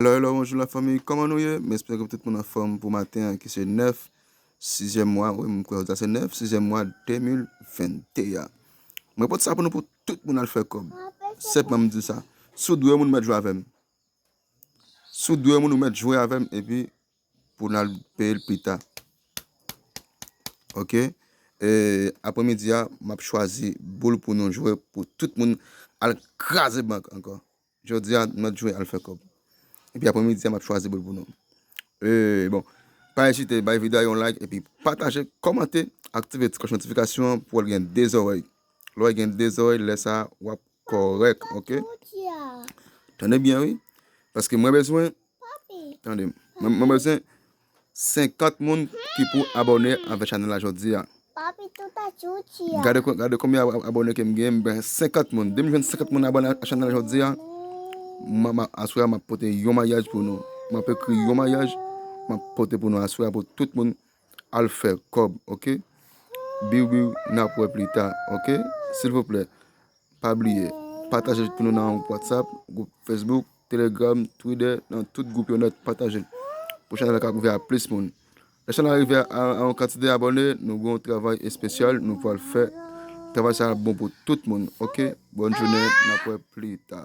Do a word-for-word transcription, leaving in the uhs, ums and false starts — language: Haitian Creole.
Hello, hello, bonjou lafanmi, kòman nou ye? M espere ke tout moun anfòm pou maten an ki se nèf, sizyèm mwa, wi, m kwè jodi a se nèf, sizyèm mwa de mil venteyen. Mwen pote sa pou nou pou tout moun al fè kòb. Senpman m di sa. Si w dwe yon moun, ou mèt jwe avè m. Si w dwe yon moun, ou mèt jwe avè m epi pou n al peye l pita. Ok? E apremidi a, m ap chwazi boul pou nou jwe pou tout moun al kraze bank ankò. Jodi a, n ap jwe al fè kòb. Epi apremidi a, m ap chwazi boul pou nou. E, bon, pa ezite, bay videyo a yon like, epi pataje, kòmante, aktive ti klòch notifikasyon an pou w gen de zòrèy. Lè w gen de zòrèy, lè sa a, w ap kòrèk, ok? Tande byen, wi. Paske mwen bezwen, tande, mwen, mwen bezwen senkant moun ki pou abòne avèk chanèl la jodi a. Papi, tout a tchouchi a. Gade, ko- gade konbyen ab- abòne ke m gen, m gen senkant moun. Depi m jwenn senkant moun abòne a chanèl la jodi a, m- m- aswè a, m ap pote yon maryaj pou nou. M ap ekri yon maryaj, m ap pote pou nou aswè a pou tout moun al fè kòb, ok? Biw, biw, n ap wè pli ta, ok? Silvouplè, pa bliye, pataje pou nou nan gwoup WhatsApp, gwoup Facebook, Telegram, Twitter, nan tout gwoup yo nèt, pataje l. Pou chanèl la ka rive a plis moun. Lè chanèl la rive a, a, a yon kantite abòne, nou gen yon travay espesyal, nou pral fè. Travay sa a bon pou tout moun, ok? Bòn jounen, n ap wè pli ta.